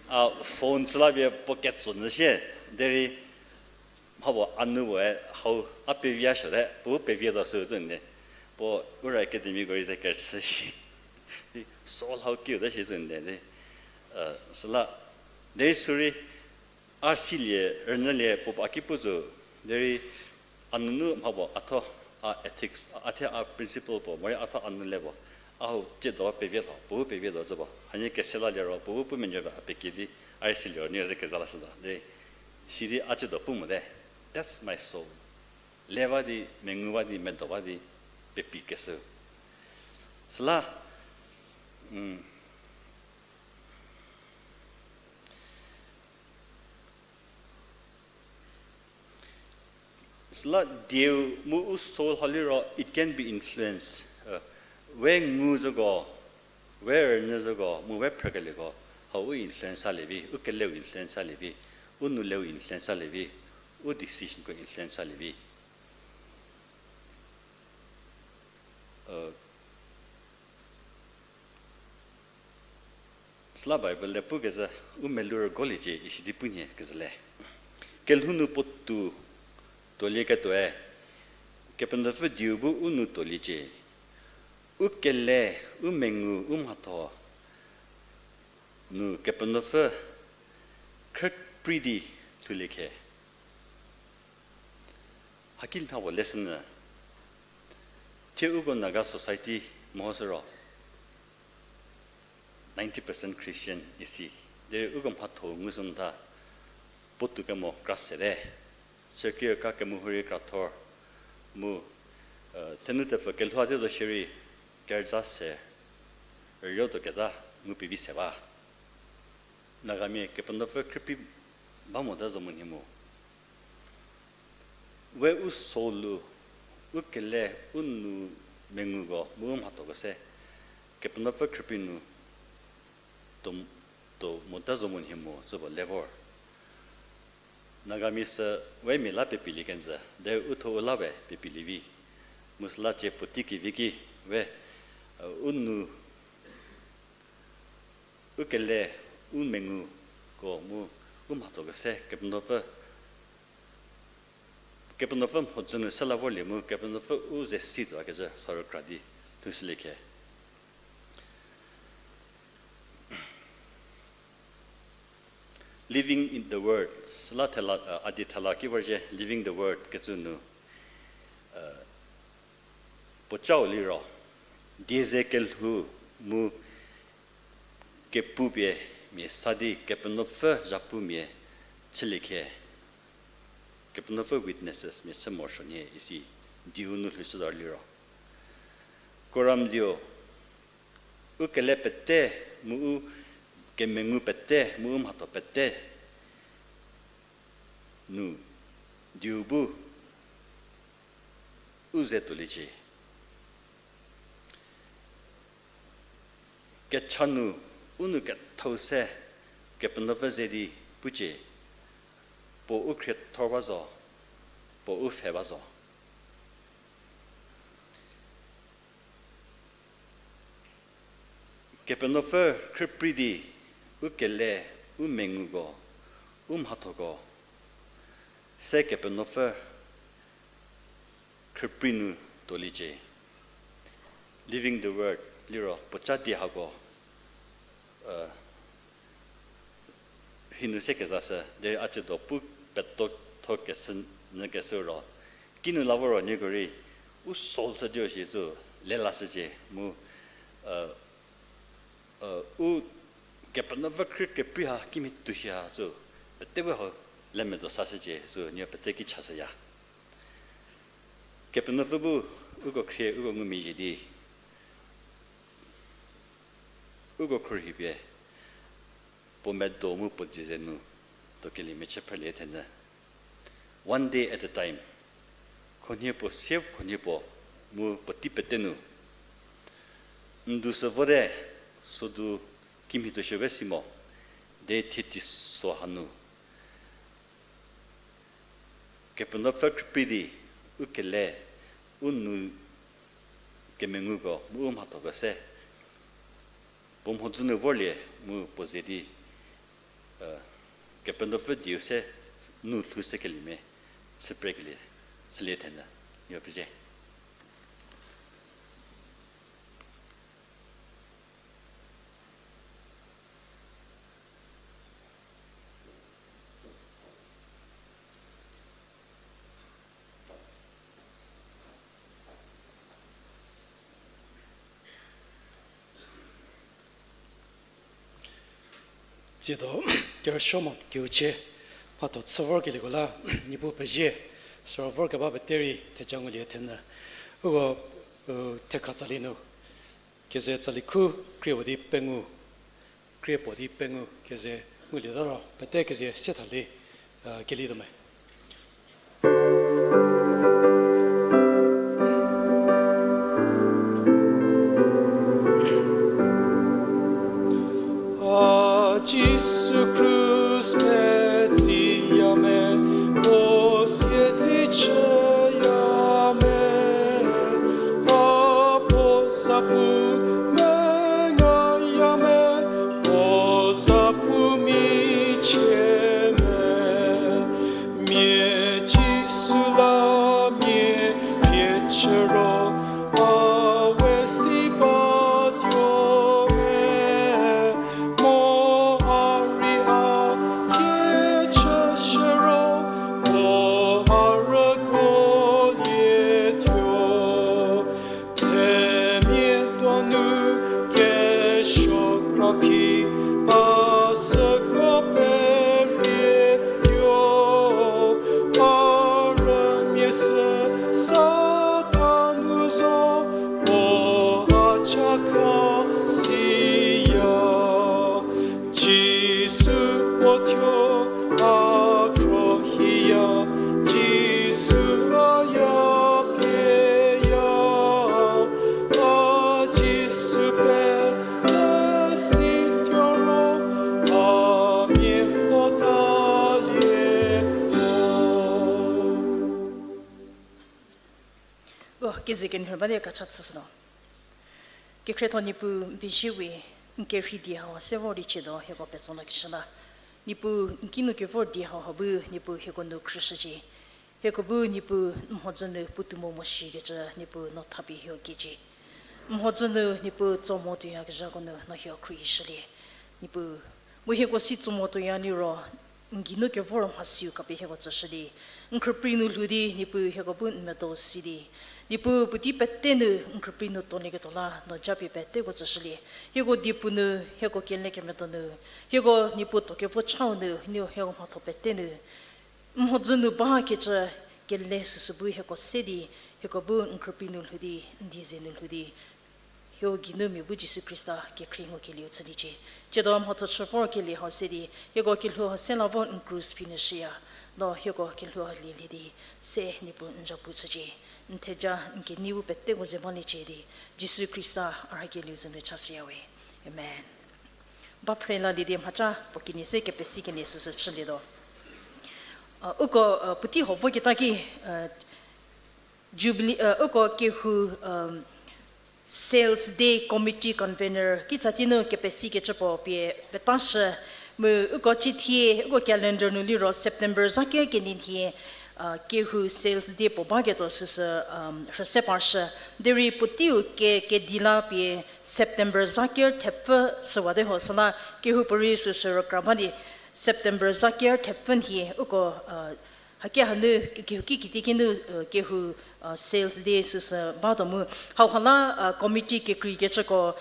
A phone chü la pie puo ketso nyü sie, derei mha puo a nu puoe hau a pevi a suote, puo pevie tuo sü zü nde. Puo Ura Academy ko rei ze kerüchü shi, soul hau kiu te shi zü nde di. Süla, derei sürei, a silie, rünyülie puo a ki pu zo, derei a nunu mha puo a thuo, a ethics, a the a principle puo morei a thuo a nu le puo, a hau ciedo pevie lho, puo pevie tuo zü puo hanie kese la liro puo pu menuo ba a pekie di, a rei siliro nie ze keza lashütuo derei, sidi a ciedo pu mote. That's my soul. Le ba di, mengu ba di, medo ba di, pepi kesü. Süla, süla dieu mu u soul hau liro, it can be influenced. We ngu zoko, we rünyü zoko mu we phrükelieko, hau u influence salie vi, u keleu influence salie vi, u nouleu influence salie vi, u decisionko influence salie vi. Süla Bible le pukecü, u melou rügoliecie isi di pu nhie kezhü le. Kelhou nu puotou tuolieketuoe, Kepenuopfü dieu bu u nou tuoliecie. U kele, u mengu, u mhatho nu Kepenuopfü khrüprei di lhoulie khe. Haki lha puo lesson nyü. Thie uko Naga society mehoshü ro, ninety percent Christian isi. Derei uko mhatho-u ngushü motha, puotou kemo kra sete. Sükrie ka kemehou rei krathor. Mu, thenu tepfü kelhou a tie zo shierei, kerüza se, rüyo tuo keta ngu pevi se ba. Nagamia Kepenuopfü khrüprei ba mota zo mu nhie mu. We u soul-u, u kele, u nou, menguko mu u mhathoko se Kepenuopfü khrüprei nu to, to mota zo mu nhie mo tsüko le vor. Nagamia sü we mia la pepilie kenjü, de u tho u la we pepilie vi. Mu süla cie puotei kevi ki we, u nu, u kele, u menguko mu u mhathoko se Kepenuopfü, Kepenuopfü mhodzü nu se la vorlie mu Kepenuopfü u ze si tuo kezhü sorü kra di thushülie khe. Living in the Word, süla thela, a die thela ki vorzhie, Living the Word kecü nu, puocau liro, die ze kelhou mu kepupie mia sa di Kepenuopfü zhapumia chülie khe, Kepenuopfü witnesses mia chü morosuo nhie isi dieu nu lhoushütuo liro. Koram dieu, u kele pete, mu u kemengu pete, mu u mhatho pete nu dieu bu u ze tuoliecie. Kecha nu, u nu kethau se Kepenuopfü ze di pucie, puo u khriethor ba zo, puo u pfhe ba zo. Kepenuopfü khrüprei di, u kele, u menguko, u mhathoko se Kepenuopfü khrüprei nu tuoliecie. Living the Word liro puoca die hako hinu se kezashü, derei a ciedo pu petotho keshü nyü keshü ro, kinu la vo ro nieko rei, u soul sü dio shi cü le lashücie mu, u Kepenuopfü khrü keprei ha kimhie tuo shi ha cü, pete we ho le medo sashücie cü nieko pete ki chashüya. Kepenuopfü bu uko khrie uko ngumezhie di, uko khruohipie puo medo mu puo dzie ze nu tuokeliemia chü phrülie thenyü. One day at a time. Khunhie puo sie khunhie puo mu puotei pete nu. N du sü vote, sodu kimhie tuo shü we si mo, de thie teiso hanu Kepenuopfü khrüprei di, u kele, u nu kemenguko mu u mhathoko se puo mhodzü nu vorlie mu puo ze di, Kepenuopfü dieu se nu lhou sekeliemia chü prekelie chülie thenyü, nieko pezie. Tsiedo kerüsuo mo keu chie, mhatho chü vorkelieko la Niepuu pezie, süro vorkeba pete rei theja ngulie thenyü. Uko thekha tsali nu keze tsali khu krie puo di pengou, krie puo di pengou keze ngulieta ro pete keze sie thalie, kelietuo me. A Jisu Khrista, tsiya me, puo siedze chüya me, a puo zapu mengaya me, puo zapu michie me. Mia Jisu la mia pie chü ro, a we si batuo me, mo a rei a hie chüshü ro, puo a rüguolietuo. Themia donu kesuo kra phi, a süko perietuo, a rümia sü Satan nu zo, puo a cha kha siya. Jisu puo thuo a khruohiya, Jisu a ya pieya, Keze kenhü ba di kecha chüshütuo. Kekhrietho Niepuu, n pezie we, n kerhei die hau se vor di chiedo hieko petso lakeshü la. Niepuu, n kinu kevor die hau ha bu Niepuu hieko nu khrüshücie. Hieko bu Niepuu n mhodzü nu puotou mo mo shikecü Niepuu no thapie hieko kiecie. N mhodzü nu Niepuu tso mo tuoyakezhako nu no hieko khruohishülie. Niepuu, mu hieko si tso mo tuoya liro, n geinu kevor mhasiu khapie hieko tsüshü di, n khrüprei nu lhou di Niepuu hieko bu n medo si di, Niepuu puotei pete nu n khrüprei nu tuolieketuo la no japie peteko tsüshülie. Hieko diepu nu, hieko kelekemedo nu, hieko Niepuu tuo kevo chau nu, n hieko mhatho pete nu n mhodzü nu bakecü kele süsü bu hieko se di, hieko bu n khrüprei nu lhou di, n die ze nu lhou di, hieko geinu mia bu Jisu Khrista kekhrie ngukelieu chüliecie. Tsiedo mhatho chü vorkelie hau se di, hieko kelhou ha se la vo n krus phi nu shüya, no hieko kelhou ha lielie di, se Niepuu n zapu chücie. N theja n kenei bu peteko ze baliecie di, Jisu Khrista a rhakelieu za nu chashüya we. Amen. Ba phre lalie di mhaca puo kenie se kepesikelie süsü chülietuo. Uko puotei ho voketa ki, Jubilee, uko kehou Sales Day Committee Convener kitsa tei nu kepesikecü puo pie petashü, mu uko cithie uko calendar nu liro September za ker kenie nhie kehou Sales Day puo baketuo süsü rhüse parshü. Derei puoteiu ke kedi la pie September za ker thepfü süwate ho süla kehoupuorei süsü rükra ba di September za ker thepfü nhie uko haki hanu kehouki kiti kinu kehou Sales Day süsü batuo mu hauha la committee kekreikecüko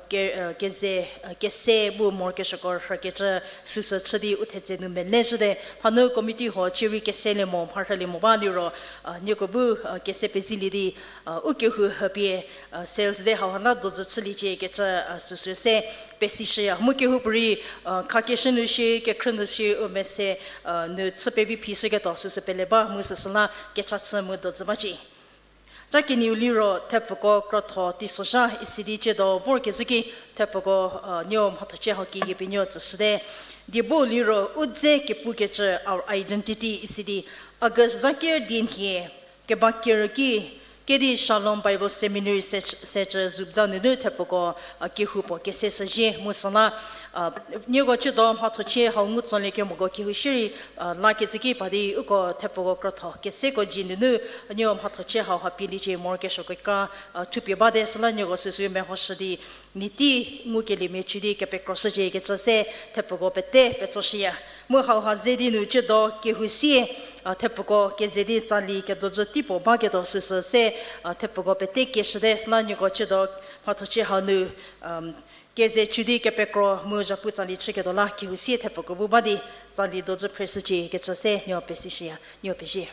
ke, keze kese bu morokesuoko rhükecü süsü chü di u thetse nu melezhüte. Hanu committee ho cierei keselie mo mharhülie mo ba liro nieko bu kese pezilie di u kehou hüpie Sales Day hauha la dozü chüliecie kecü süsü se pesishüya. Mu kehoupuorei khakeshü nu shi, kekhrü nu shi, u mese nu chü pevi phishüketuo süsü pele ba mu süsü la kecha chü mu dozü bacie. Ca kenieu liro thepfuko krotho teisozha isi di tsiedo vorkezhü ki thepfuko nieko mhathochie hau keyie pie nieko tsüshüte. Diebo liro u dze kepukecü Our Identity isi di August za ker die nhie keba ker ki kedi Shalom Bible Seminary se, secü zubza nunu thepfuko kehou puo kese shüzhie mu süla nieko tsiedo mhathochie hau ngu tsolie kemoko kehou shierei lakecü ki pa di uko thepfuko krotho keseko dzie nunu nieko mhathochie hau ha pieliecie morokesuo kekra thupie bate süla nieko süsü mehoshü di niti ngukeliemia chü di kepekroshücie kecü se thepfuko pete petsoshüya. Mu hauha ze di nu tsiedo kehou sie thepfuko keze di tsali kedozü teipuo baketuo süsü se thepfuko pete kieshüte süla nieko tsiedo mhathochie hau nu keze chü di kepekro mu zhapu tsali chüketuo la kehou sie thepfuko bu ba di tsali dozü phreshücie kecü se nieko pesishüya, nieko pezie.